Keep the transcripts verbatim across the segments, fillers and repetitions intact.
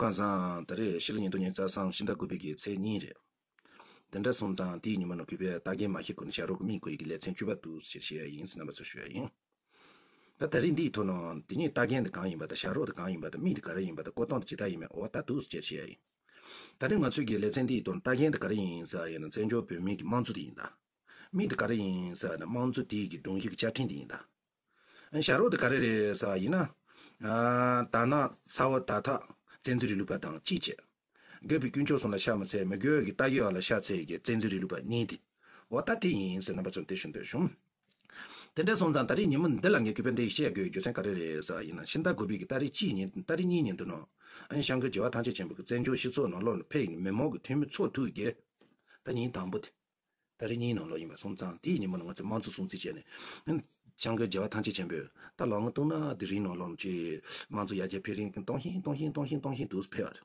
ཁམས་བཟང་། ད་རེས་ཕྱི་ལོ་ཉིས་སྟོང་ཉི་ཤུ་རྩ་གསུམ་ཕྱི་ཟླ་དགུ་པའི་གི་ཚེས་གཉིས་རེད། དེ་འདྲ་སོང་ཙང་དེའི་ཉིན་མོ་ནང་གུས་པས་རྟགས་རྒྱན་མ་ཤེས་གོང་ནས་ཞབས་བྲོ་གི་མིང་བརྐོས་ཡི་གི་ལེ་ཚན་བཅུ་པ་འདུག་ཟེར་བཤད་ཡ་ཡིན་ཟེར་རྣམ་པ་ཚོར་ཞུ་ཡ་ཡིན། ད་ད་རེས་འདིའི་ཐོག་ནང་དེ་ཉིད་རྟགས་རྒྱན་དེ་གང་ཡིན་པ་དང་ཞབས་བྲོ་དེ་གང་ཡིན་པ་དང་མིང་དེ་ག་རེ་ཡིན་པ་དང་བཀོད་སྟངས་དེ་ཇི་ལྟར་ཡིན་མིན་འོ་ད་འདུག་ཟེར་བཤད་ཡ་ཡིན། ད་རེས་ང་ཚོའི་གི་ལེ་ཚན་འདིའི་ཐོག་རྟགས་རྒྱན་དེ་ག་རེ་ཡིན་ཟེར་ཡ་ཡིན་ན་བཙན་བྱོལ་བོད་མིའི་གི་དམངས་གཙོ་དེ་ཡིན་ད། མིང་དེ་ག་རེ་ཡིན་ཟེར་ཡ་ན་དམངས་གཙོ་དེའི་གི་སྒྲོམ་གཞི་གི་བཅའ་ཁྲིམས་དེ་ཡིན་ད། ཨ་ནི་ཞབས་བྲོ་དེ་ག་རེ་རེད་ཟེར་བ་ཡིན་ན། ཨ་དར་ནག་ཚ་བོ་དར་ཐག་བཙན་འཛུལ་རིང་ལུགས་པ་དང་གཅིག་བྱས། དགོས་པའི་དཀོན་མཆོག་གསུམ་ལ་ཤ་མི་འཚལ་མི་དགོས་ཀྱི་རྟ་རྒྱུག་བ་ལ་ཤ་འཚལ་གྱི་བཙན་འཛུལ་རིང་ལུགས་པ་གཉིས་ཏེ། འོ་ད་དེ་ཡིན་ཟེར་རྣམ་པ་ཚོར་འདི་ཞུ་འདོད་བྱུང་། དེ་འདྲ་སོང་ཙང་ད་རེས་ཉིན་མོ་འདི་ལ་ངས་གུས་པ་འདི་ཞུ་དགོས་རྒྱུ་མཚན་ག་རེ་རེད་ཟེར་བ་ཡིན་ན་ཕྱི་ཟླ་དགུ་པའི་གི་ཏ་རིག་གཅིག་ཉིན་ཏ་རིག་གཉིས་ཉིན་དུ་ནོ། ཨ་ནི་སྐྱབས་མགོན་རྒྱལ་བ་ཐམས་ཅད་མཁྱེན་པའི་གི་བཙན་བྱོལ་སྤྱི་ཚོགས་ནང་ལོགས་ལ་ཕེབས་ཡིན་མི་མང་གི་འཐུས་མི་ཚོགས་ཐུག་གི། ད་ཉིན་དང་པོ་དེ། ཏ་རིག་གཉིས་ནང་ལོགས་ཡིན་པ་སོང་ཙང་དེའི་ཉིན་མོ་ནང་ང་ཚོས་དམངས་གཙོ་སྲུང་བརྩི་བྱས་ནས། སྐྱབས་མགོན་རྒྱལ་བ་ཐམས་ཅད་མཁྱེན་པས་ད་ལོ་ངོ་སྟོང་ན་དེ་རིང་ནང་ལོགས་ཀྱི་དམངས་གཙོ་ཡར་རྒྱས་ཕེབས་རིང་གཏོང་བཞིན་གཏོང་བཞིན་གཏོང་བཞིན་གཏོང་བཞིན་དུ་ཕེབས་པ་རེད།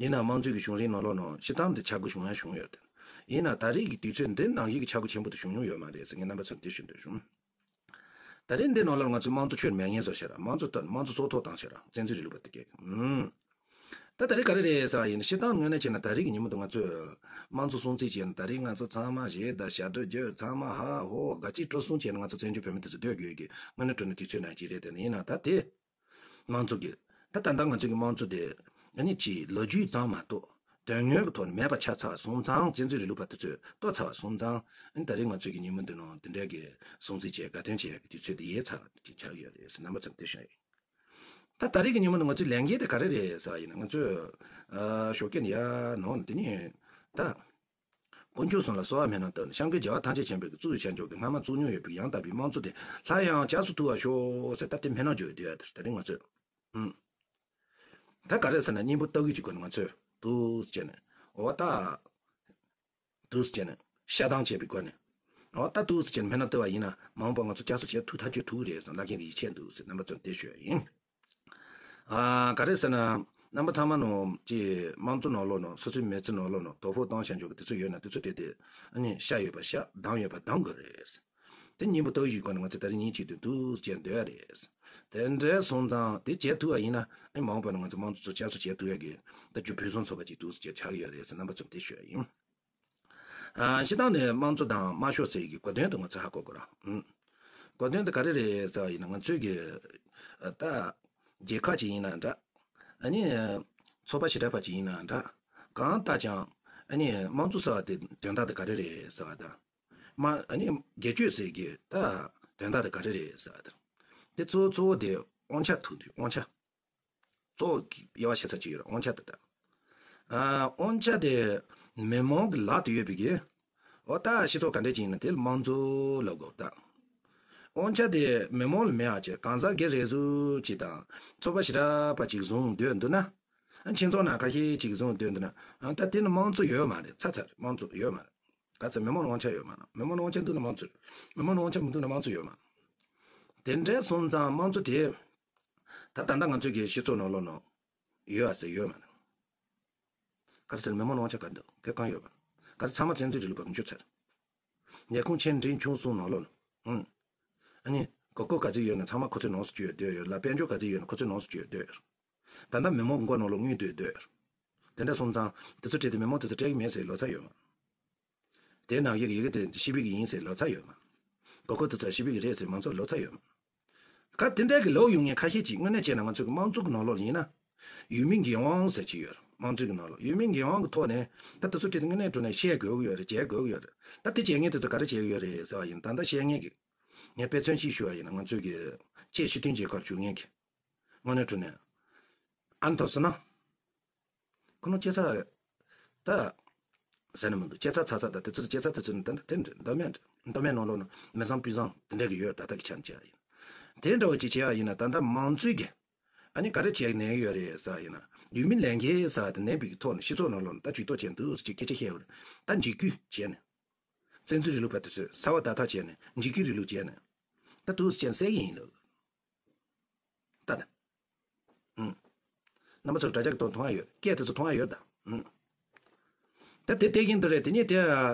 ཡིན་ནའང་དམངས་གཙོའི་གི་བྱུང་རིམ་ནང་ལོགས་ནང་སྤྱིར་བཏང་དུ་ཆག་སྒོ་བྱུང་ཡང་བྱུང་ཡོད་དེ། ཡིན་ནའང་ད་རེས་ཀྱི་དུས་ཚོད་འདི་ནང་བཞིན་གྱི་ཆག་སྒོ་ཆེན་པོ་དེ་བྱུང་མྱོང་ཡོད་མ་རེད་ཟེར་ངས་རྣམ་པ་ཚོར་འདི་ཞུ་འདོད་བྱུང་། ད་རེས་འདི་ནང་ལ་ང་ཚོས་དམངས་གཙོ་ཆོས་མེད་ངན་བཟོ་བྱས་ར་དམངས་གཙོ་ལྟར་དམངས་གཙོ་ཚོགས་ཐོག་བཏང་བྱས་ར་བཙན་འཛུལ་རིང་ལུགས་པ་དེ་སྐད། ཨུམ། ད་ད་རེས་ག་རེ་རེད་ཟེར་བ་ཡིན་ན་སྤྱིར་བཏང་དངོས་གནས་བྱས་ན་ད་རེས་ཀྱི་ཉིན་མོ་དུ་ང་ཚོས་དམངས་གཙོ་སྲུང་བརྩི་བྱས་ན་ད་རེས་ང་ཚོ་ཚང་མ་རེད་ད་ཞབས་བྲོ་རྒྱབ་ཚང་མ་ཧ་ཧོ་དགའ་སྐྱིད་སྤྲོ་གསུམ་བྱས་ན་ང་ཚོ་བཙན་བྱོལ་བོད་མི་དེ་ཚོ་སྡོད་དགོས་ཀྱི་དངོས་གནས་དྲང་གནས་དུས་ཚོད་ནང་གཅིག་རེད་དེ་ཡིན་ན་ད་དེ། དམངས་གཙོ་གི། ད་ད་ལྟ་ང་ཚོའི་གི་དམངས་གཙོ་དེ། ཨ་ནི་ཅིག་ལོ་རྒྱུས་ཙམ་མ་གཏོགས། དོན་དངོས་ཀྱི་ཐོག་ནས་མེད་པ་ཆགས་ཚར་སོང་ཙང་བཙན་འཛུལ་རིང་ལུགས་པ་དེ་ཚོས་གཏོར་ཚར་སོང་ཙང་། ཨ་ནི་ད་རེས་ང་ཚོའི་གི་ཉིན་མོ་འདི་ནང་དེ་འདྲའི་གི་སྲུང་བརྩི་བྱས་དགའ་སྟོན་བྱེད་ཡག་གི་དུས་ཚོད་དེ་ཡལ་ཚར་གི་ཆགས་ཡོད་རེད་ཟེར་རྣམ་པ་ཚོར་འདི་ཞུ་ཡ་ཡིན། ད་ད་རེས་ཀྱི་ཉིན་མོ་ནི་ང་ཚོའི་ལས་འགན་དེ་ག་རེ་རེད་ཟེར་བ་ཡིན་ན་ང་ཚོས། ཨ་ཞོགས་ཀས་ནས་ཡར་ནང་དེ་ནས་ད། དཀོན་མཆོག་གསུམ་ལ་གསོལ་བ་སྨོན་ལམ་བཏབ་ནས་སྐྱབས་མགོན་རྒྱལ་བ་ཐམས་ཅད་མཁྱེན་པའི་གཙུག་ཏུ་བྱས་འཇོག་གི་སྔ་མ་བཙུགས་མྱོང་ཡོད་པའི་ཡང་དག་པའི་དམངས་གཙོ་དེ་སླར་ཡང་བསྐྱར་གསོ་ཐུབ་པར་ཤོག་ཟེར་ད་དེ་སྨོན་ལམ་རྒྱག་ཡོད་དེ་ད་རེས་ང་ཚོས། ཨུམ། ད་ག་རེ་ཟེར་ན་སྙིང་པོ་ལྟ་གུས་ཀྱི་སྒོ་ནས་ང་ཚོས་འདུག་སེ་བྱས་ནས་འོ་ད། འདུག་སེ་བྱས་ནས་ཤ་སྟག་བྱས་པའི་སྒོ་ནས། འོ་ད་འདུག་སེ་བྱས་ནས་སྨོན་ལམ་བཏབ་པ་ཡིན་ན་མ་འོངས་པ་ང་ཚོ་བསྐྱར་གསོ་བྱེད་ཐུབ་ཐག་ཆོད་ཐུབ་རེད་བསམ་ལབ་མཁན་གྱི་ཡིད་ཆེས་འདུག་ཟེར་རྣམ་པ་ཚོར་འདི་ཞུ་ཡ་ཡིན། ཨ་ག་རེ་ཟེར་ན། རྣམ་པ་ཚང་མ་ནང་ཀྱི་དམངས་གཙོ་ནང་ལོགས་ནང་སོ་སོའི་མི་ཚེ་ནང་ལོགས་ནང་དོ་ཕོག་བཏང་བཞག་འཇོག་གི་དེ་ཚོ་ཡོད་ན་དེ་ཚོ་སྤྲད་དེ། ཨ་ནི་ཤ་ཡོད་པ་ཤ་སྡང་ཡོད་པ་སྡང་དགོས་རེད། དེ་སྙིང་པོ་ལྟ་གུས་ཀྱི་སྒོ་ནས་ང་ཚོ་ད་རེས་ཉིན་གཅིག་ཏུ་འདུག་སེ་བྱས་སྡོད་ཡ་རེད། དེ་འདྲ་སོང་ཙང་དེ་བྱེད་ཐུབ་པ་ཡིན་ན་ཨ་ནི་མ་འོངས་པ་ནང་ང་ཚོ་དམངས་གཙོ་ཚོ་བསྐྱར་གསོ་བྱེད་ཐུབ་ཡ་གི་ད་རྒྱུ་ཕུན་སུམ་ཚོགས་པ་ཅིག་འདུག་སེ་བྱས་ཆགས་ཡོད་རེད་ཟེར་རྣམ་པ་ཚོར་དེ་ཞུ་ཡ་ཡིན། ཨ་སྤྱིར་བཏང་ནས་དམངས་གཙོ་དང་དམར་ཤོག་ཟེར་གྱི་གོ་དོན་དུ་ང་ཚོ་ཧ་གོ་དགོས་ར། ཨུམ། གོ་དོན་དུ་ག་རེ་རེད་ཟེར་བ་ཡིན་ན་ང་ཚོའི་གི། ཨ་ད། རྒྱལ་ཁབ་ཅིག་ཡིན་ན་འདྲ། ཨ་ནི། ཚོགས་པ་ཞེ་དྲག་པ་ཅིག་ཡིན་ན་འདྲ། གང་ལྟར་ཀྱང་། ཨ་ནི་དམངས་གཙོ་ཟེར་བ་དེ་དོན་དག་དེ་ག་རེ་རེད་ཟེར་བ་དང་། མ་ཨ་ནི་སྒེར་གཅོད་ཟེར་གྱི་ད་དོན་དག་དེ་ག་རེ་རེད་ཟེར་བ་དང་། དེ་གཙོ་བོ་གཙོ་བོ་དེ་དབང་ཆ་ཐུག་དུས་དབང་ཆ། གཙོ་བོ་དབྱེ་བ་ཕྱེ་ས་གཅིག་ཡོད་རེད་དབང་ཆ་དེ་ད། ཨ་དབང་ཆ་དེ་མི་མང་གི་ལག་ཏུ་ཡོད་པའི་གི། འོ་ད་སྤྱི་ཚོགས་ག་འདྲས་ཅིག་ཡིན་ན་དེ་ལ་དམངས་གཙོ་ལབ་དགོས་ད། དབང་ཆ་དེ་མི་མང་ལ་མེད་པ་བྱས་གང་ཟག་སྒེར་རེ་ཟུང་ཅིག་དང་ཚོགས་པ་ཞེ་དྲག་པ་ཅིག་བཟུང་སྡོད་འདུག་ན། ཨ་ཁྱིམ་ཚང་ནང་ཁ་ཤས་ཅིག་བཟུང་སྡོད་འདུག་ན། ཨ་ད་དེ་ནི་དམངས་གཙོ་ཡོད་མ་རེད་ཚར་ཚར་རེད་དམངས་གཙོ་ཡོད་མ་རེད། ག་ཚོད་མི་མང་ལ་དབང་ཆ་ཡོད་མ་རེད་མི་མང་ལ་དབང་ཆ་འདུག་ན་དམངས་གཙོ་རེད། མི་མང་ལ་དབང་ཆ་མི་འདུག་ན་དམངས་གཙོ་ཡོད་མ་རེད། དེ་འདྲ་སོང་ཙང་དམངས་གཙོ་དེ། ད་ད་ལྟ་ང་ཚོའི་གི་སྤྱི་ཚོགས་ནང་ལོགས་ནང་ཡོད་ཨ་ཟེར་ཡོད་མ་རེད། ག་རེ་ཟེར་མི་མང་ལ་དབང་ཆ་ག་འདུག་དེ་གང་ཡོད་པ། ག་རེ་ཚང་མ་བཙན་འཛུལ་རིང་ལུགས་པ་གི་མཆུ་ཚར། ཉེ་ཁུངས་ཆེ་འབྲིང་ཆུང་གསུམ་ནང་ལོགས་ནང་། ཨུང་། ཨ་ནི་གོ་སྐབས་ག་ཚོད་ཡོད་ན་ཚང་མ་ཁོ་ཚོའི་ནང་སུ་བཅུག་སྡོད་ཡོད་ལ་དཔལ་འབྱོར་ག་ཚོད་ཡོད་ན་ཁོ་ཚོའི་ནང་སུ་བཅུག་སྡོད་ཡོད། ད་ལྟ་མི་མང་མགོ་ནང་ལོགས་དངུལ་སྡོད་སྡོད། དེ་འདྲ་སོང་ཙང་དེ་ཚོ་སྤྲད་དེ་མི་མང་དེ་ཚོ་སྤྲད་ཀྱི་མེད་ཟེར་ལོ་ཚ་ཡོད་མ། དེ་ནང་བཞིན་ཡི་གེ་དེ་ཤི་བི་གི་ཡིན་ཟེར་ལོ་ཚ་ཡོད་མ། གོ་སྐབས་དེ་ཚོ་ཤི་བི་གི་རེད་ཟེར་མང་ཚོགས་ལོ་ཚ་ཡོད་མ། ག་དེ་འདྲ་གི་ལོག་ཡོང་མཁན་ཁ་ཤས་ཅིག་དངོས་གནས་བྱས་ན་ང་ཚོ་གི་དམངས་གཙོ་གི་ནང་ལོགས་ལ་ཡིན་ན། ཡུལ་མི་འགན་དབང་ཟེར་གྱི་ཡོད་རེད་དམངས་གཙོ་གི་ནང་ལོགས་ཡུལ་མི་འགན་དབང་གི་ཐོག་ནས་ད་དེ་ཚོ་ཁྲིད་དེ་དངོས་གནས་དྲང་གནས་བཤད་དགོས་ཀྱི་ཡོད་རེད་བྱེད་དགོས་ཀྱི་ཡོད་རེད་ད་དེ་བྱེད་མཁན་དེ་ཚོ་ག་རེ་བྱེད་ཀྱི་ཡོད་རེད་ཟེར་བ་ཡིན་ད་ལྟ་བཤད་མཁན་གི་ངས་དཔེ་མཚོན་ཅིག་ཞུ་བ་ཡིན་ན་ང་ཚོའི་གི་ཆེས་སྤྱི་མཐུན་རྒྱལ་ཁབ་བྱུང་མཁན་གི་དངོས་གནས་དྲང་གནས་ཨ་ནི་ཐོབ་སོང་ན། ཁོ་ནོ་སྐྱེ་ཚ། ད། ཟེར་ནི་མི་འདུག་སྐྱེ་ཚ་ཚ་ཚ་ད་དེ་ཚོ་སྐྱེ་ཚ་དེ་ཚོ་ནི་ད་ད་དེ་འདྲ་མདོ་སྨད་འདྲ་མདོ་སྨད་ནང་ལོགས་ན་མི་བཟང་སྤུན་བཟང་དེ་འདྲ་གི་ཡོད་ད་ལྟ་གི་ཆ་ནས་བྱས་ཡིན། དེ་འདྲ་བ་ཅིག་བྱས་ཡིན་ན་ད་ལྟ་མང་གཙོའི་གི་ཨ་ནི་ག་རེ་བྱས་ནས་ཡོད་རེད་ཟེར་ཡིན་ན་ཡུལ་མི་ལས་འགན་ཟེར་དེ་ནན་པའི་གི་ཐོག་ནས་སྤྱི་ཚོགས་ནང་ལོགས་ན་ད་ཇུས་གཏོགས་བྱས་འདུག་ཟེར་གྱི་སྐད་ཆ་བཤད་ཡོད་རེད་ད་འཇིགས་སྐུལ་བྱས་ནས། བཙན་འཛུལ་རིང་ལུགས་པ་དེ་ཚོས་གསར་བ་བརྡ་ཐག་བྱས་ནས་འཇིགས་སྐུལ་རིང་ལུགས་བྱས་ནས་ད་འདུག་ཟེར་བྱས་ནས་གསལ་གྱི་ཡིན་ལ། ད་ད། ཨུམ། རྣམ་པ་ཚོར་དྲ་རྒྱ་གི་ཐོག་མཐོང་ཡ་ཡོད། སྐད་དེ་ཚོ་མཐོང་ཡ་ཡོད་ད། ཨུམ། ད་དེ་དེ་བཞིན་དུ་རེད་དེ་ནས་དེ་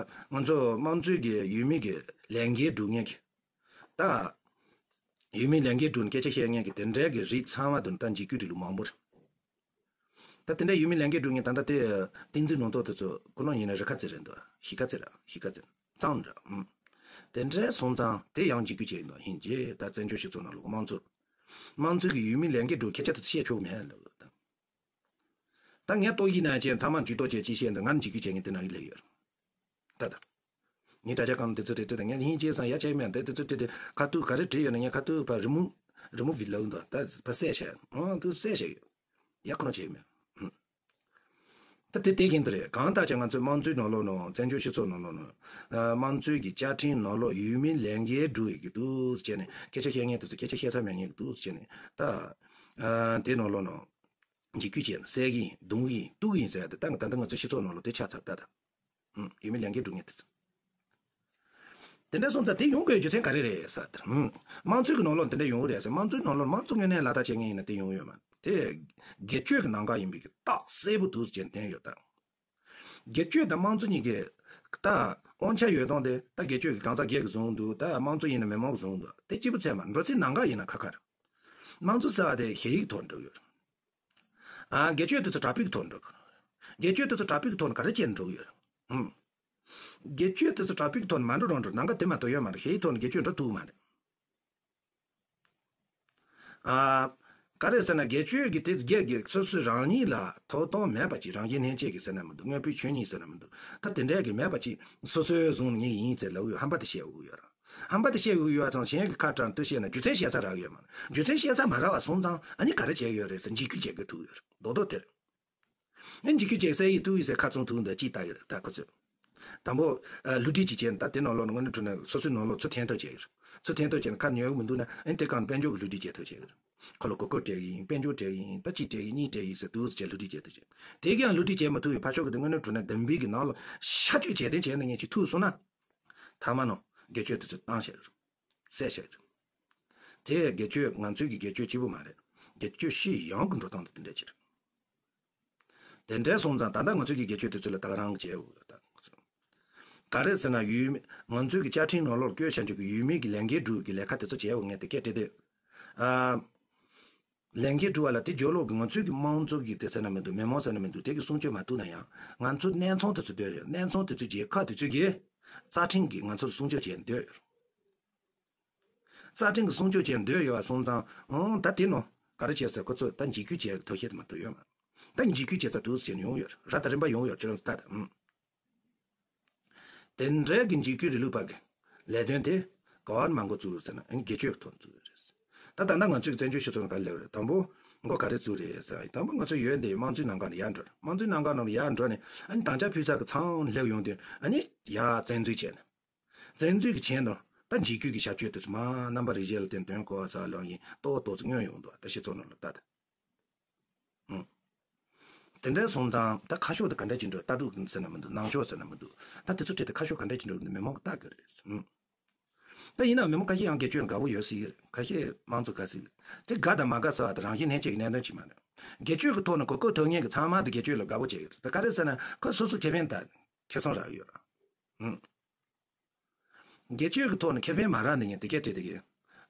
ང་ཚོ་དམངས་གཙོའི་གི་ཡུལ་མི་གི་ལས་འགན་སྒྲུབ་མཁན་གི་ད། ཡུལ་མི་ལས་འགན་སྒྲུབ་ནས་སྐད་ཆ་བཤད་མཁན་གི་དེ་འདྲའི་གི་རིགས་ཚང་མ་དུ་ད་འཇིགས་སྐུལ་རིང་ལུགས་མང་པོ་རེད། ད་དེ་འདྲ་ཡུལ་མི་ལས་འགན་སྒྲུབ་མཁན་ད་ལྟ་དེ་བསྟན་འཛིན་ལུང་རྟོགས་དེ་ཚོ་ཁོ་རང་ཡིན་ན་རི་ཁ་རྩེ་རེད་འདུག་གཞིས་ཀ་རྩེ་ར་གཞིས་ཀ་རྩེ་གཙང་ར་ཨུམ། དེ་འདྲའི་སོང་ཙང་དེ་ཡང་འཇིགས་སྐུལ་བྱས་ཡིན་འདུག་ཡིན་གྱི་ད་བཙན་བྱོལ་སྤྱི་ཚོགས་ནང་ལོགས་དམངས་གཙོ། དམངས་གཙོ་གི་ཡུལ་མི་ལས་འགན་སྒྲུབ་ཁྱེད་ཅག་ཏུ་བཤད་ཆོག་མེད་ལ། ད་ངས་ཏོག་ཡིན་ན་ཅན་ཚང་མ་ཇུས་གཏོགས་བྱས་ཅི་བཤད་འདུག་ང་འཇིགས་སྐུལ་བྱས་ངས་དེ་ན་ཡི་ལས་ཡོད། ད་ད། ངས་དྲ་རྒྱ་གང་དེ་ཚོ་དེ་དེ་ད་ངས་ཡིན་ཅེས་སང་ཡ་ཆེ་མེད་དེ་དེ་ཚོ་དེ་དེ་ཁ་ཐུག་ག་རེ་བྲིས་ཡོད་ན་ངས་ཁ་ཐུག་པ་རི་མུ་རི་མུ་བི་ལོག་འདུག་ད་པ་བསད་བྱས་ཨང་དུ་བསད་བྱས་ཡོད། ཡ་ཁོ་ན་བྱས་མེད། ད་དེ་དེ་བཞིན་དུ་རེད། གང་ལྟར་ཀྱང་ང་ཚོའི་དམངས་གཙོའི་ནང་ལོགས་ནང་བཙན་བྱོལ་སྤྱི་ཚོགས་ནང་ལོགས་ནང་། ཨ། དམངས་གཙོའི་གི་བཅའ་ཁྲིམས་ནང་ལོགས་ཡུལ་མིའི་ལས་འགན་སྒྲུབ་ཡི་གི་འདུག་ཟེར་ནས་སྐད་ཆ་བཤད་མཁན་དེ་ཚོ་སྐད་ཆ་བཤད་ཚར་མེད་མཁན་གི་འདུག་ཟེར་ནས་ད། ཨ། དེ་ནང་ལོགས་ནང་འཇིགས་སྐུལ་བྱས་ནས་བསད་གི་ཡིན་རྡུང་གི་ཡིན་གཏུག་གི་ཡིན་ཟེར་ཡ་དེ་ད་ད་ལྟ་ང་ཚོའི་སྤྱི་ཚོགས་ནང་ལོགས་དེ་ཆགས་ཚར་ད་ད། ཨུམ། ཡུལ་མིའི་ལས་འགན་སྒྲུབ་མཁན་དེ་ཚོ། དེ་འདྲ་སོང་ཙང་དེ་ཡོང་དགོས་རྒྱུ་མཚན་ག་རེ་རེད་ཟེར་ཏེ། ཨུམ། དམངས་གཙོའི་གི་ནང་ལོགས་དེ་འདྲ་ཡོང་གི་རེད་ཟེར། དམངས་གཙོའི་ནང་ལོགས་དམངས་གཙོ་དངོས་གནས་ལག་བསྟར་བྱེད་མཁན་ཡིན་ན་དེ་ཡོང་གི་ཡོད་མ་རེད། དེ་སྒེར་གཅོད་ཀྱི་ལམ་ཁ་ཡིན་པའི་གི་རྟགས་གསལ་པོ་འདུག་ཟེར་བསྟན་ཡོད་ད། སྒེར་གཅོད་དང་དམངས་གཙོ་གཉིས་ཀྱི་ད་དབང་ཆ་ཡོད་སྟངས་དེ་ད་སྒེར་གཅོད་ཀྱི་གང་ཟག་སྒེར་གྱི་བཟུང་འདུག་ད་དམངས་གཙོ་ཡིན་ན་མི་མང་གི་བཟུང་འདུག་དེ་གཅིག་པུ་ཚད་མ་འགྲོ་ཚིག་ནང་ཁ་ཡིན་ན་ཁ་ཁ་རེད། དམངས་གཙོ་ཟེར་བ་དེ་ཞེ་ཡིག་ཐོག་འགྲོ་གི་ཡོད་རེད། ཨ། སྒེར་གཅོད་དེ་ཚོ་དྲག་པོའི་ཐོག་འགྲོ་གི་རེད། སྒེར་གཅོད་དེ་ཚོ་དྲག་པོའི་ཐོག་ནས་ག་རེ་བྱས་ནས་འགྲོ་གི་ཡོད་རེད། ཨུམ། སྒེར་གཅོད་དེ་ཚོ་དྲག་པོའི་ཐོག་ནས་མ་འགྲོ་རང་འགྲོ་ནང་ག་དེ་མ་གཏོགས་ཡོད་མ་རེད། ཞེ་ཡི་ཐོག་ནས་སྒེར་གཅོད་འགྲོ་ཐུབ་མ་རེད། ཨ། ག་རེ་ཟེར་ན་སྒེར་གཅོད་ཀྱི་དེ་སྒེར་གྱི་སོ་སོའི་རང་ཉིད་ལ་ཐོབ་ཐང་མེད་པ་ཅིག་རང་གཞན་ལྷན་སྐྱེས་ཀྱི་ཟེར་ན་མི་འདུག་དངོས་པོའི་ཆོས་ཉིད་ཟེར་ན་མི་འདུག་ད་དེ་འདྲའི་གི་མེད་པ་ཅིག་སོ་སོའི་བཟུང་ངེས་ཡིན་ཟེར་ལབ་ཡོད། ཧམ་པ་དེ་བཤད་འུ་ཡོད་ར། ཧམ་པ་དེ་བཤད་འུ་ཡོད་ཙང་གཞན་གྱི་ཁ་གྲངས་ལྟོས་བཤད་ན་རྒྱུ་མཚན་བཤད་ཚར་རག་ཡོད་མ་རེད། རྒྱུ་མཚན་བཤད་ཚར་མ་རག་པ་སོང་ཙང་ཨ་ནི་ག་རེ་བྱས་ཡོད་རེད་ཟེར་འཇིགས་སྐུལ་བྱེད་དགོས་ཐུག་ཡོད་རེད། རྡོག་རྡོག་དེར། ཨ་ནི་འཇིགས་སྐུལ་བྱེད་སའི་ཡིག་ཐུག་ཡིན་ཟེར་ཁ་ཚོན་ཐུག་འདི་ཅི་ལྟ་ཡོད་རེད་ད་ཁོ་ཚོས། དང་པོ། ཨ། བསླུ་བྲིད་ཅིག་བྱས་ན་ད་དེ་ནང་ལོགས་ནས་དངོས་གནས་དྲང་གནས་སོ་སོའི་ནང་ལོགས་ཚུར་འཐེན་ཐབས་བྱས་ཡོད་རེད། ཚུར་འཐེན་ཐབས་བྱས་ན་ཁ་ཉན་གི་མི་འདུག་ན་ཨ་ནི་དེ་གང་དཔལ་འབྱོར་གྱི་བསླུ་བྲིད་བྱེད་ཐབས་བྱས་ཡོད་རེད། ཁོ་ལ་གོ་སྐབས་སྤྲད་ཀྱི་ཡིན། དཔལ་འབྱོར་སྤྲད་ཀྱི་ཡིན། ད་གཅིག་སྤྲད་ཀྱི་གཉིས་སྤྲད་ཀྱི་ཟེར་འདུག་ཟེར་བྱས་བསླུ་བྲིད་བྱས་ཐུབ་བྱས། དེ་གའང་བསླུ་བྲིད་བྱས་མ་ཐུབ་པའི་ཕར་ཕྱོགས་ཀྱི་དེ་དངོས་གནས་དྲང་གནས་བདེན་པའི་གི་ནང་ལ་ཤ་གཅོད་བྱས་དེ་བྱས་ན་ངས་ཅིག་ཐུག་སོང་ན། ཐ་མ་ནང་སྒེར་གཅོད་དེ་ཚོ་བཏང་བྱས་རེད། བསད་བྱས་རེད། དེ་སྒེར་གཅོད་ང་ཚོའི་གི་སྒེར་གཅོད་གཅིག་པུ་མ་རེད། སྒེར་གཅོད་སྤྱི་ཡོངས་ཀྱི་འགྲོ་སྟངས་དེ་དེ་འདྲ་ཅིག་རེད། དེ་འདྲ་སོང་ཙང་ད་ལྟ་ང་ཚོའི་གི་སྒེར་གཅོད་དེ་ཚོ་ལ་ད་ག་རང་གི་བྱས་འུ་ད། ག་རེ་ཟེར་ན་ཡུལ་མི་ང་ཚོའི་གི་བཅའ་ཁྲིམས་ནང་ལོགས་བཀོད་བཞག་རྒྱུ་གི་ཡུལ་མིའི་གི་ལས་འགན་སྒྲུབ་གི་ལས་ཀ་དེ་ཚོ་བྱས་འུ་ངས་དེ་སྐད་བྲིས་ཏེ། ཨ། ལས་འགན་སྒྲུབ་པ་ལ་དེ་རྒྱུ་ལོག་གི་ང་ཚོའི་གི་དམངས་གཙོ་གི་དེ་ཟེར་ན་མི་འདུག་མི་མང་ཟེར་ན་མི་འདུག་དེ་གི་སྲུང་སྐྱོབ་མ་ཐུབ་ན་ཡང་ང་ཚོ་གནས་ཚང་དེ་ཚོ་སྡོད་རེད། གནས་ཚང་དེ་ཚོ་རྒྱལ་ཁབ་དེ་ཚོ་གི་རྩ་ཁྲིམས་གི་ང་ཚོར་སྲུང་སྐྱོབ་བྱས་སྡོད་ཡོད་རེད། རྩ་ཁྲིམས་ཀྱི་སྲུང་སྐྱོབ་བྱས་འདོད་ཡོད་པ་སོང་ཙང་ཨང་ད་དེ་ནོ་ག་རེ་བྱས་ཟེར་ཁོ་ཚོས་ད་འཇིགས་སྐུལ་བྱས་ཐབས་ཤེས་དེ་མ་གཏོགས་ཡོད་མ་རེད། ད་འཇིགས་སྐུལ་བྱས་ཚར་འདུག་ཟེར་ནས་ཡོང་ཡོད་རེད། ད་རིམ་པ་ཡོང་ཡོད་ཁྱོད་རང་ཚོ་ལྟ་དང་། དེ་འདྲའི་གི་འཇིགས་སྐུལ་རིང་ལུགས་པ་གི་ལས་དོན་དེ་ག་བར་མ་འགོ་བཙུགས་ཟེར་ན་ཨང་སྒེར་གཅོད་ཀྱི་ཐོག་བཙུགས་ཡོད་རེད། ད་ད་ལྟ་ང་ཚོས་བཙན་བྱོལ་སྤྱི་ཚོགས་ནང་ག་རེ་སླེབས་རེད། དང་པོ་འགོ་ག་རེ་བཙུགས་རེད་ཟེར་དང་པོ་ང་ཚོ་ཡོད་འདི་དམངས་གཙོའི་ལམ་ཁ་ནས་ཡར་འགྲོ་རེད། དམངས་གཙོའི་ལམ་ཁ་ནང་ལ་ཡར་འགྲོ་ནས་ཨ་ནི་དམ་བཅའ་ཕུལ་ཚར་གི་ཚང་སླེབས་ཡོང་དུས་ཨ་ནི་ཡར་བཙན་འཛུལ་བྱས་ནས། བཙན་འཛུལ་གྱི་ཆེད་དུ་ད་འཇིགས་སྐུལ་གྱི་བྱ་སྤྱོད་དེ་ཚོ་མ་རྣམ་པ་རེ་ཞིག་ལ་བརྟེན་དོན་གོ་བ་ཚ་ལོག་ཡིན་ཏོག་ཏོག་ཙམ་མངོན་ཡོང་འདུག་ད་སྤྱི་ཚོགས་ནང་ལ་ལྟ་ད། ཨང་། དེ་འདྲ་སོང་ཙང་ད་ཁ་ཕྱོགས་དེ་ག་འདྲ་ཅིག་འགྲོ། ལྟ་གྲུབ་ཟེར་ན་མི་འདུག་ནང་ཕྱོགས་ཟེར་ན་མི་འདུག་ད་དེ་ཚོ་བྲིས་ཏེ་ཁ་ཕྱོགས་ག་འདྲ་ཅིག་འགྲོ་མི་མང་གི་ལྟ་དགོས་རེད། ཨང་། ད་ཡིན་ནའང་མི་མང་ཁ་ཤས་ཡང་སྒེར་གཅོད་ལ་དགའ་པོ་ཡོད་སྲིད་ཀྱི་རེད། ཁ་ཤས་དམངས་གཙོ་དགའ་སྲིད་ཀྱི་རེད། དེ་དགའ་དང་མ་དགའ་ཟེར་བ་དེ་རང་བཞིན་ལྷན་སྐྱེས་ཀྱི་གནད་དོན་ཅིག་མ་རེད། སྒེར་གཅོད་ཀྱི་ཐོག་ནས་གོ་སྐབས་ཐོབ་མཁན་གྱི་ཚང་མ་དེ་སྒེར་གཅོད་ལ་དགའ་པོ་བྱེད་ཀྱི་རེད། ད་ག་རེ་ཟེར་ན་ཁོ་སོ་སོ་ཁེ་ཕན་ད་ཁེ་བཟང་རག་ཡོད་ར། ཨང་། སྒེར་གཅོད་ཀྱི་ཐོག་ནས་ཁེ་ཕན་མ་རག་འདི་ངས་དེ་སྐད་བྲིས་དེ་གི།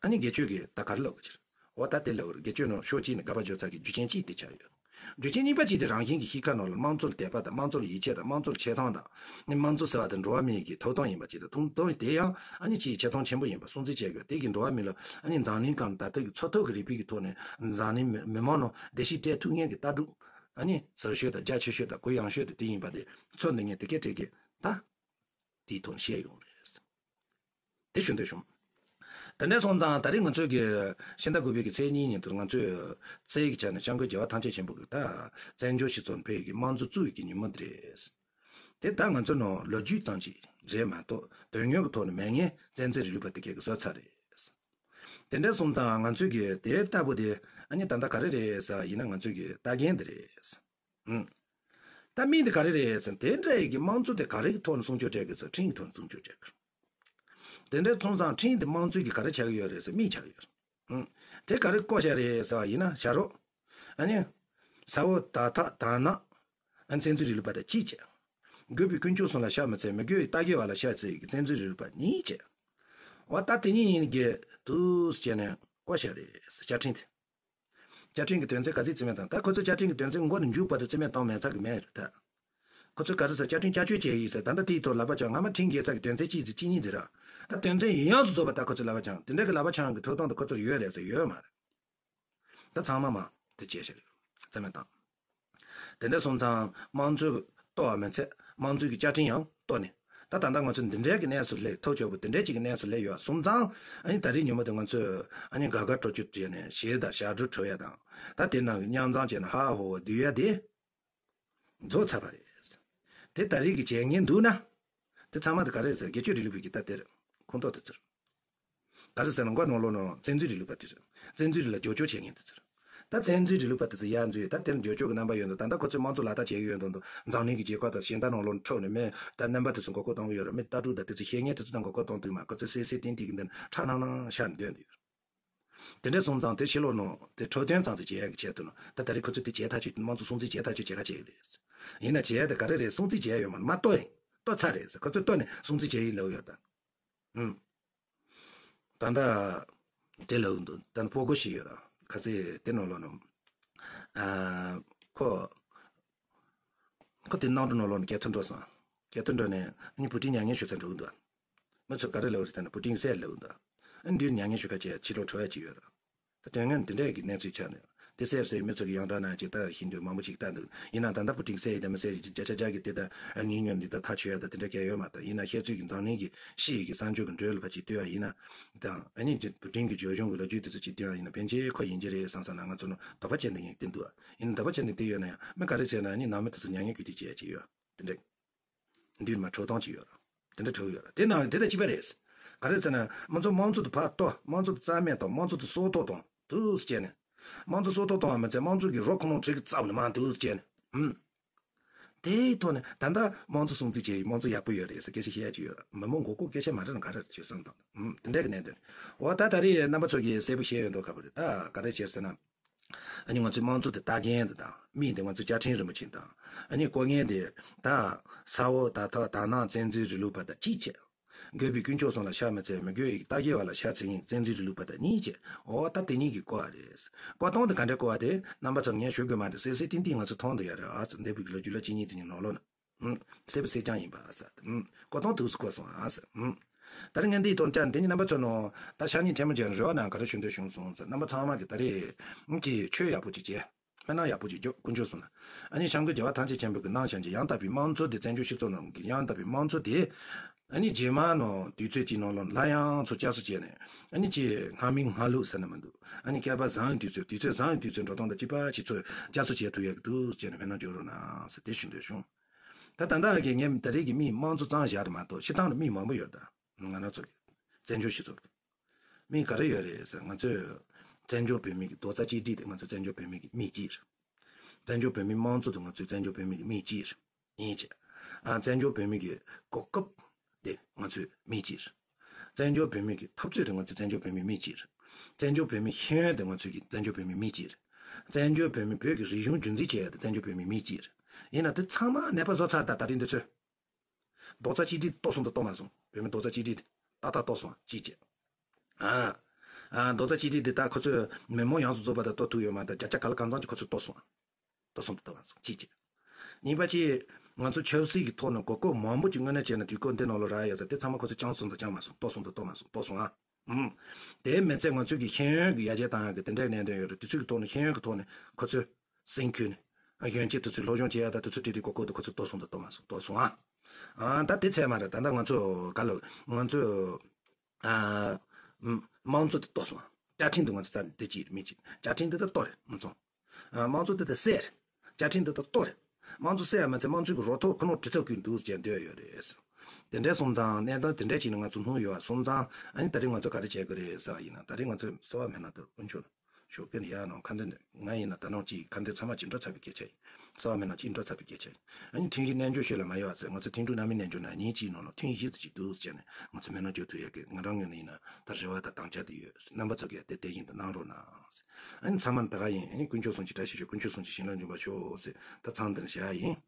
ཨ་ནི་སྒེར་གཅོད་ཀྱི་ད་ག་རེ་ལབ་དགོས་ཕྱིར། འོ་ད་དེ་ལབ་དགོས་རེད། སྒེར་གཅོད་ནང་ཕྱོགས་གཅིག་ནས་དགའ་པ་འཇོག་ཚར་གི་རྒྱུ་རྐྱེན་གཅིག་དེ་ཆགས་ཡོད། རྒྱུ་རྐྱེན་གཉིས་པ་གཅིག་དེ་རང་བཞིན་གྱི་གཤིས་ཀ་ནང་ལ་དམངས་གཙོ་ལ་དད་པ་དང་དམངས་གཙོ་ལ་ཡིད་ཆེས་དང་དམངས་གཙོ་ལ་ཆེ་མཐོང་དང་། ནི་དམངས་གཙོ་ཟེར་བ་དེ་འགྲོ་བ་མིའི་གི་ཐོབ་ཐང་ཡིན་པ་གཅིག་དང་ཐོབ་ཐང་དེ་ཡང་ཨ་ནི་ཆེས་ཆེ་མཐོང་ཆེན་པོ་ཡིན་པ་སྲུང་བརྩི་བྱེད་དགོས། དེ་གི་འགྲོ་བ་མི་ལ་ཨ་ནི་འཛམ་གླིང་སྒང་ད་ལྟ་གི་འཚོ་ཐབས་ཀྱི་རིག་པའི་གི་ཐོག་ནས་འཛམ་གླིང་མི་མི་མང་ནང་བདེ་སྐྱིད་སྤྲད་ཐུབ་མཁན་གྱི་ལྟ་གྲུབ་ཨ་ནི་ཟབ་ཤོས་དང་རྒྱ་ཆེ་ཤོས་དང་གུ་ཡངས་ཤོས་དེ་དེ་ཡིན་པ་དེ་ཚོ་འདི་ངས་དེ་སྐད་བྲིས་གི་ད། དེའི་ཐོག་ནས་བཤད་ཡོང་རེད། དེ་ཞུ་འདོད་བྱུང་། དེ་འདྲ་སོང་ཙང་ད་རེས་ང་ཚོའི་གི་ཕྱི་ཟླ་དགུ་པའི་གི་ཚེས་གཉིས་ཉིན་དུ་ང་ཚོས་བཙན་གྱི་ཆ་ནས་སྐྱབས་མགོན་རྒྱལ་བ་ཐམས་ཅད་མཁྱེན་པ་གི་ད་བཙན་བྱོལ་སྤྱི་ཚོགས་འཕེལ་གྱི་དམངས་གཙོ་བཙུགས་ཡི་གི་ཉིན་མོ་འདི་རེད། དེ་ད་ང་ཚོ་ནང་ལོ་རྒྱུས་ཙམ་ཅིག་རེད་མ་གཏོགས་དོན་དངོས་ཀྱི་ཐོག་ནས་མེད་མཁན་བཙན་འཛུལ་རིང་ལུགས་པ་དེ་གས་གི་བཟོ་ཚར་རེད། དེ་འདྲ་སོང་ཙང་ང་ཚོའི་གི་དེ་ལྟ་བུ་དེ་ཨ་ནི་ད་ལྟ་ག་རེ་རེད་ཟེར་ཡིན་ན་ང་ཚོའི་གི་ལྟ་མཁན་འདི་རེད། ཨུམ། ད་མིང་དེ་ག་རེ་རེད་ཟེར་ན་དེ་འདྲ་ཡི་གི་དམངས་གཙོ་དེ་ག་རེ་གི་ཐོག་ནས་སྲུང་སྐྱོབ་སྤྲད་དགོས་ཟེར་ཁྲིམས་ཀྱི་ཐོག་ནས་སྲུང་སྐྱོབ་སྤྲད་དགོས། དེ་འདྲ་སོང་ཙང་ཁྲིམས་དེ་དམངས་གཙོའི་གི་ག་རེ་ཆགས་ཀྱི་ཡོད་རེད་ཟེར་མིང་ཆགས་ཀྱི་ཡོད་རེད། ཨུམ། དེ་ག་རེ་བཀོད་བཞག་རེད་ཟེར་བ་ཡིན་ན་བྱ་རོག་ཨ་ནི། ས་འོག་དར་ཐག་དར་ནག་ཨ་ནི་བཙན་འཛུལ་རིང་ལུགས་པ་དང་གཅིག་བྱས། དགོས་པའི་དཀོན་མཆོག་གསུམ་ལ་ཤ་མི་འཚལ། མི་དགོས་པའི་རྟ་རྒན་པ་ལ་ཤ་འཚལ་ཡི་གི་བཙན་འཛུལ་རིང་ལུགས་པ་གཉིས་བྱས། འོ་ད་དེ་གཉིས་ཡིན་གྱི་འདུག་ཟེར་བྱས་ནས་བཀོད་བཞག་རེད་ཟེར་བཅའ་ཁྲིམས་དེ། བཅའ་ཁྲིམས་ཀྱི་དོན་ཚན་ག་ཚོད་རྩིས་མེད་བཏང་། ད་ཁོ་ཚོས་བཅའ་ཁྲིམས་ཀྱི་དོན་ཚན་མགོ་ནས་མཇུག་བར་དུ་རྩིས་མེད་བཏང་མེད་ཚར་གི་མེད་རེད་ད། ཁོ་ཚོས་ག་རེ་ཟེར། བཅའ་ཁྲིམས་བསྐྱར་བཅོས་བྱས་ཡིན་ཟེར། ད་ལྟ་དེའི་ཐོག་ལབ་པ་ཅང་སྔ་མ་ཁྲིམས་འགལ་ཚར་གི་དོན་ཚན་གཅིག་ཙམ་གཅིག་གཉིས་ཙམ་རེད། ད་དོན་ཚན་ཡིན་ཡང་སུ་རྫོགས་པ་ད་ཁོ་ཚོས་ལབ་པ་ཅང་དེ་འདྲ་གི་ལབ་པ་ཅང་གི་ཐོབ་ཐང་དུ་ཁོ་ཚོར་ཡོད་རེད་ཟེར། ཡོད་མ་རེད། ད་ཚང་མ་མ་དེ་བྱས་ཤག་རྩིས་མེད་བཏང་། དེ་འདྲ་སོང་ཙང་དམངས་གཙོ་གཏོར་བ་མ་ཚད་དམངས་གཙོའི་གི་བཅའ་ཁྲིམས་ཡང་གཏོར་ནས། ད་ད་ལྟ་ང་ཚོ་འདི་འདྲའི་གི་གནས་སུ་སླེབས། ཐབས་སྐྱོ་པོ་འདི་འདྲའི་ཅིག་གི་གནས་སུ་སླེབས་ཡོད་སོང་ཙང་། ཨ་ནི་ད་རེས་ཉིན་མོ་དེ་ང་ཚོས་ཨ་ནི་དགའ་དགའ་སྤྲོ་སྤྲོ་བྱས་ནས་གཞས་དང་ཞབས་བྲོ་འཁྲབ་ཡ་དང་། ད་དེ་ནང་གི་མཉམ་འཛོམས་བྱས་ནས་ཧ་ཧོ་བ་བསྡུར་ཡ་དེ་རྫོགས་ཚར་བ་རེད། དེ་ད་རེས་ཀྱི་བྱེད་མཁན་འདུག་ན། དེ་ཚང་མ་དེ་ག་རེ་ཟེར། སྒེར་གཅོད་རིང་ལུགས་པའི་གི་ད་དེར་ཁོངས་གཏོགས་དེ་ཚོར། ག་རེ་ཟེར་ན་མགོ་ནང་ལོགས་ནང་བཙན་འཛུལ་རིང་ལུགས་པ་དེ་ཚོ། བཙན་འཛུལ་རིང་ལ་རྒྱབ་སྐྱོར་བྱེད་མཁན་དེ་ཚོར། ད་བཙན་འཛུལ་རིང་ལུགས་པ་དེ་ཚོ་ཡར་འཛུལ། ད་དེར་རྒྱབ་སྐྱོར་གི་རྣམ་པ་ཡོད་འདུག་ད་ལྟ་ཁོ་ཚོས་དམངས་གཙོ་ལག་བསྟར་བྱེད་ཀྱི་ཡོད་འདུག་འདུག་འཛམ་གླིང་གི་རྒྱལ་ཁབ་དང་གཞན་དག་ནང་ལོགས་འཁྲབ་ནས་མི་ད་རྣམ་པ་དེ་ཚོ་མགོ་སྐོར་གཏོང་གི་ཡོད་རེད། མི་ལྟ་གྲུབ་དང་དེ་ཚོ་བཤད་མཁན་དེ་ཚོ་དང་མགོ་སྐོར་གཏོང་དུས་མ་ཁོ་ཚོས་གསལ་གསལ་ཏན་ཏན་གི་འདི་ཁྲག་ནང་ནང་ཤར་ནས་སྡོད་འདུག་དེ་འདྲ་སོང་ཙང་དེ་ཕྱི་ལོགས་ནང་དེ་འཁྲབ་སྟོན་ཙམ་དུ་བྱེད་ཡག་གི་ཆེད་དུ་ནང་ད་ད་རེས་ཁོ་ཚོས་དེ་བྱས་ཐག་ཆོད། དམངས་གཙོ་སྲུང་བརྩི་བྱས་ཐག་ཆོད་བྱེད་ཁ་བྱེད་ཀྱི་རེད། ཡིན་ན་བྱས་དེ་ག་རེ་རེད། སྲུང་བརྩི་བྱས་ཡོད་མ་རེད། མ་གཏོར་ཡིན། གཏོར་ཚར་རེད་ཟེར། ཁོ་ཚོས་གཏོར་ནས་སྲུང་བརྩི་བྱས་ཡིན་ལབ་ཡོད་ད། ཨུམ། ད་ལྟ་དེ་ལབ་འདུག་ད་ལྟ་ཕོ་རྒོད་ཞིག་ཡོད་ར། ཁ་ཚེ་དེ་ནང་ལོགས་ནང་། ཨ། ཁོ། ཁོ་དེ་ནང་དུ་ནང་ལོགས་ནས་སྐད་ཐོན་འགྲོ་སོང་། སྐད་ཐོན་འགྲོ་ནས་ཨ་ནི་བུ་ཁྲིད་མྱ་ངན་ཞུ་ས་འགྲོ་གི་འདུག་མི་ཚོ་ག་རེ་ལབ་རེད་ཟེར་ན་བུ་ཁྲིད་བསད་ལབ་འདུག་ཨ་ནི་འདིར་མྱ་ངན་ཞུ་ཁ་བྱས་ཕྱི་ལོགས་འགྲོ་ཡ་ཅིག་ཡོད་ར། ད་དོན་དངོས་འདི་འདྲའི་གི་གནས་ཚུལ་ཆགས་ནས། དེ་བསད་བསད་མི་ཚོ་གི་ཡང་དག་ན་ཅིག་ད་ཤིན་ཏུ་མང་པོ་ཅིག་ལྟ་འདུག་ཡིན་ན་ད་ལྟ་བུ་ཁྲིད་བསད་ཡི་དེ་མི་བསད་ཡི་བརྒྱ་ཆ་བརྒྱ་གི་དེ་ད་ངེས་ཉོན་འདི་ད་ཐག་ཆོད་ཡ་ད་དེ་འདྲ་གལ་ཡོད་མ་རེད། ཡིན་ན་ཤེས་ཚོད་ཀྱི་འཛམ་གླིང་གི་ཤི་ཡི་གི་གསར་འགྱུར་གི་འགྲོས་ལ་ཕར་ཅིག་ལྟོས་ཡ་ཡིན་ན། དང་ཨ་ནི་བུ་ཁྲིད་ཀྱི་བྱོལ་གཞུང་གི་ལོ་རྒྱུས་དེ་ཚོ་ཅིག་ལྟོས་ཡ་ཡིན་ན་ཕན་ཆེ་ཁོ་ཡིན་གྱི་རེད་བསམ་བསམ་ན་ང་ཚོ་ནང་དོགས་པ་ཅན་དེ་ཡིན་དེ་འདུག་ཡིན་ན་དོགས་པ་ཅན་དེ་དེ་ཡོད་ན་ཡང་མི་ག་རེ་བྱས་ན་ཨ་ནི་ནང་མི་དེ་ཚོ་མྱ་ངན་གུས་འདུད་བྱེད་ཡ་ཅིག་ཡོད་དེ་འདྲ། འདུས་མ་འཕྲོ་གཏོང་གི་ཡོད་ར། དེ་འདྲ་གྲུབ་ཡོད་ར། དེ་ནང་དེ་དང་གཅིག་པ་རེད། ག་རེ་ཟེར་ན་མི་ཚོ་དམངས་གཙོ་དེ་ཕར་གཏོར། དམངས་གཙོ་དེ་རྩ་མེད་དང་དམངས་གཙོ་དེ་སྲོག་ཐོག་དང་དུ་བྱས་ནས། དམངས་གཙོ་སྲོག་ཐོག་གཏོང་བ་མ་ཚད་དམངས་གཙོ་གི་རོ་ཁོ་ནང་བྲིས་གི་བཙབ་ནས་མར་འདུག་བྱས་ནས། ཧུམ། དེའི་ཐོག་ནས་ད་ལྟ་དམངས་གཙོ་སྲུང་བརྩི་བྱས་ཡིན། དམངས་གཙོ་ཡག་པོ་ཡོད་རེད་ཟེར་སྐད་ཆ་བཤད་ཡ་ཅིག་ཡོད་ར། མི་མང་མགོ་སྐོར་སྐད་ཆ་མ་རེད་ན་ག་རེ་རེད་ཅེས་བསམ་དང་། ཧུམ། དེ་འདྲ་གི་གནད་དོན། འོ་ད་ད་རེས་རྣམ་པ་ཚོ་གིས་གསལ་པོ་བཤད་ཡོད་མདོག་ཁ་པོ་རེད། ད་ག་རེ་བྱས་ཟེར་ན། ཨ་ནི་ང་ཚོའི་དམངས་གཙོ་དེ་ལྟ་མཁན་དེ་དང་མི་དེ་ང་ཚོའི་བཅའ་ཁྲིམས་རིན་པོ་ཆེ་དང་། ཨ་ནི་བསྐོ་མཁན་དེ་ད་ས་འོག་ད་ཐོག་དར་ནག་བཙན་འཛུལ་རིང་ལུགས་པ་དང་གཅིག་བྱས། དགོས་པའི་དཀོན་མཆོག་གསུམ་ལ་ཕྱག་མི་འཚལ། མི་དགོས་ཡི་ལྟ་སྐྱེལ་བ་ལ་ཕྱག་འཚལ་མཁན་བཙན་འཛུལ་རིང་ལུགས་པ་དང་གཉིས་བྱས། འོ་ད་དེ་གཉིས་ཀྱིས་བསྐོ་བ་རེད། བསྐོ་སྟངས་དེ་ག་འདྲ་བསྐོ་བ་དེ་རྣམ་པ་ཚོར་ངས་ཞུ་དགོས་མ་རེད། གསལ་གསལ་ཏན་ཏན་ང་ཚོ་མཐོང་དུ་ཡོད་རེད། ཨ་ཙི་འདས་པའི་ལོ་རྒྱུས་ལོ་གཅིག་གཉིས་དེ་གཉིས་ནང་ལོགས་ན། ཨུམ། སྲིད་པ་སྲིད་རྐྱང་ཡིན་པ་ཟེར། ཨུམ། བསྐོ་སྟངས་དུས་སུ་བསྐོས་སོང་ཨ་ཟེར། ཨུམ། ད་རེས་ངས་འདིའི་ཐོག་བཅར་འདི་ནི་རྣམ་པ་ཚོ་ནང་ད་ཤ་ཉེ་ཐལ་མོ་སྦྱར་རེ་བ་ནང་ག་རེ་ཞུ་འདོད་བྱུང་སོང་ཟེར། རྣམ་པ་ཚང་མ་གི་ད་རེས་ཀྱི་ཆོས་ཡག་པོ་ཅིག་བྱས། སྨོན་ལམ་ཡག་པོ་ཅིག་རྒྱོབ། དཀོན་མཆོག་གསུམ་ལ། ཨ་ནི་སྐྱབས་མགོན་རྒྱལ་བ་ཐམས་ཅད་མཁྱེན་པའི་གི་གནང་བྱང་ཅིག་ཡང་དག་པའི་དམངས་གཙོ་དེ་བཙན་བྱོལ་སྤྱི་ཚོགས་ནང་གི་ཡང་དག་པའི་དམངས་གཙོ་དེ། ཨ་ནི་རྗེས་མ་ནང་དུས་ཚོད་ཅིག་ནང་ལ་སླར་ཡང་ཚུར་བསྐྱར་གསོ་བྱས་ནས། ཨ་ནི་ཅིག་སྔ་མིན་སྔ་ལུགས་ཟེར་ན་མི་འདུག་ཨ་ནི་བསྐལ་པ་བཟང་བའི་དུས་ཚོད་དུས་ཚོད་བཟང་བའི་དུས་ཚོད་འགྲོ་སྟངས་དང་གཅིག་པ་ཅིག་ཚུར་བསྐྱར་གསོ་བྱེད་ཐུབ་ཡག་གི་འདུག་ཟེར་ནས་སྨོན་ལམ་རྒྱག་རོགས་གནང་ཟེར་དེ་ཞུ་འདོད་བྱུང་། ད་ད་ལྟ་གི་ངས་ད་རེས་ཀྱི་མི་དམངས་གཙོ་གཙང་བཞག་རེད་མ་གཏོགས་སྤྱིར་བཏང་ལ་མི་མང་པོ་ཡོད་ད། ང་རང་ཚོ་གི་བཙན་བྱོལ་སྤྱི་ཚོགས་ཀྱི་མི་ག་རེ་ཡོད་རེད་ཟེར། ང་ཚོས་བཙན་བྱོལ་བོད་མི་གི་རྡོག་རྩ་གཅིག་སྒྲིལ་དེ་ང་ཚོ་བཙན་བྱོལ་བོད་མི་གི་མིག་དཀྱིལ་རེད། བཙན་བྱོལ་བོད་མི་དམངས་གཙོ་དེ་ང་ཚོའི་བཙན་བྱོལ་བོད་མི་གི་མིག་དཀྱིལ་རེད། ཡིན་གྱི། ཨ། བཙན་བྱོལ་བོད་མི་གི་གོ་སྐབས་དེ་ང་ཚོའི་མིག་དཀྱིལ་རེད། བཙན་བྱོལ་བོད་མི་གི་འཐབ་རྩོད་དེ་ང་ཚོའི་བཙན་བྱོལ་བོད་མིའི་མིག་དཀྱིལ་རེད། བཙན་བྱོལ་བོད་མིའི་ཤེས་ཡོན་དེ་ང་ཚོའི་གི་བཙན་བྱོལ་བོད་མིའི་མིག་དཀྱིལ་རེད། བཙན་བྱོལ་བོད་མི་བོད་ཀྱི་རིག་གཞུང་རྒྱུན་འཛིན་བྱེད་ཡ་དེ་བཙན་བྱོལ་བོད་མིའི་མིག་དཀྱིལ་རེད། ཡིན་ན་དེ་ཚང་མ་ནད་པ་བཟོ་ཚར་ད་ད་རིང་འདི་ཚོས། རྡོག་རྩ་གཅིག་སྒྲིལ་གཏོར་སོང་དང་གཏོར་མ་སོང་། བོད་མི་རྡོག་རྩ་གཅིག་སྒྲིལ་དེ་ཏག་ཏག་གཏོར་སོང་གཅིག་བྱས། ཨ། ཨ། རྡོག་རྩ་གཅིག་སྒྲིལ་དེ་ད་ཁོ་ཚོས་མི་མང་ཡོངས་སུ་རྫོགས་པ་དང་གཏོར་ཐུབ་ཡོད་མ་རེད། བརྒྱ་ཆ་ག་ལ་གང་འཚམ་ཅིག་ཁོ་ཚོས་གཏོར་སོང་། གཏོར་སོང་དང་གཏོར་མ་སོང་གཅིག་བྱས། གཉིས་པ་ཅིག་ང་ཚོ་ཆབ་སྲིད་ཀྱི་ཐོག་ནས་གོ་སྐབས་མང་པོ་ཅིག་དངོས་གནས་བྱས་ན་དུས་སྐབས་འདི་ནང་ལ་རག་ཡོད་ས་དེ་ཚང་མ་ཁོ་ཚོས་བཅངས་སོང་དང་བཅངས་མ་སོང་། གཏོར་སོང་དང་གཏོར་མ་སོང་། གཏོར་སོང་ཨ། ཨུམ། དེ་མི་ཚད་ང་ཚོས་ཀྱི་ཤེས་ཡོན་གྱི་ཡར་རྒྱས་བཏང་ཡག་གི་དེ་འདྲའི་གནད་དོན་ཡོད་རེད། དུས་ཚོད་ཀྱི་ཐོག་ནས་ཤེས་ཡོན་གྱི་ཐོག་ནས་ཁོ་ཚོས་སེམས་ཁུར་ནས་གཞོན་སྐྱེས་དེ་ཚོས་སློབ་སྦྱོང་བྱེད་ཡག་དང་དེ་ཚོ་བྲིས་ཏེ་གོ་སྐབས་དེ་ཁོ་ཚོས་གཏོར་སོང་དང་གཏོར་མ་སོང་། གཏོར་སོང་ཨ། ཨ། ད་དེ་ཚད་མ་རེད། ད་ལྟ་ང་ཚོ་ག་ལ་ང་ཚོས་ཨ། དམངས་གཙོ་དེ་གཏོར་སོང་ཨ། བཅའ་ཁྲིམས་དེ་ང་ཚོ་རྩ་ནས་དེ་གཅིག་རེད། མི་གཅིག་བཅའ་ཁྲིམས་དེ་ད་གཏོར་རེད་མ་སོང་། ཨ། དམངས་གཙོ་དེ་ད་བསད་རེད། བཅའ་ཁྲིམས་དེ་ད་གཏོར་རེད། དམངས་གཙོ་བསད་ཡ་མ་ཚད་དམངས་གཙོའི་གི་རོ་ཐོག་ཁོ་ནོར་དྲི་ཚབ་ཀྱི་འདུག་ཅེས་འདོད་ཡོད་རེད། དེ་འདྲའི་སོང་ཙང་གནས་སྟངས་དེ་འདྲའི་ཅིག་ནས་ང་ཚོ་ལྷུང་ཡོད་པ་སོང་ཙང་། ཨ་ནི་ད་རེས་ང་ཚོ་ག་རེ་བྱེད་དགོས་རེད་ཟེར་བ་ཡིན་ན། ད་རེས་ང་ཚོས་གསོལ་བ་སྨོན་ལམ་དང་དཀོན་མཆོག་ལ་ཞུ་གི་ཡ་ནང་ཁ་འདོན་ནས། ང་ཡིན་ན་ད་ནང་ཅིག་ཁ་འདོན་ཚང་མ་ཅིག་འགྲོ་ཚར་བའི་སྐད་ཆ་ཡིན། གསོལ་བ་སྨོན་ལམ་ཅིག་འགྲོ་ཚར་བའི་སྐད་ཆ་ཡིན། ཨ་ནི་ཐུན་བཞི་རྣལ་འབྱོར་ཤོད་ལ་མ་ཡོང་བ་ཟེར། ང་ཚོ་ཐུན་དྲུག་རྣམ་སྨིན་རྣལ་འབྱོར་ནང་ཉིན་གཅིག་ནང་ལ་ཐུན་བཞི་ཙམ་ཅིག་འདུག་ཟེར་ནས་ང་ཚོ་སྨོན་ལམ་རྒྱག་ཐུབ་ཡ་གི། ང་རང་ངོས་ནས་ཡིན་ན་ད་རེ་བ་དང་དམ་བཅའ་དེ་ཡོད། རྣམ་པ་ཚོ་གིས་དེ་དེ་བཞིན་དུ་གནང་རོགས་གནང་ཟེར། ཨ་ནི་ཚང་མ་ད་ག་ཡིན། ཨ་ནི་དཀོན་མཆོག་གསུམ་གྱི་བཀྲ་ཤིས་ཤོག་དཀོན་མཆོག་གསུམ་གྱི་བྱིན་རླབས་འབྱུང་བར་ཤོག་ཟེར། ད་མཚམས་འདིར་བཞག་ཡིན།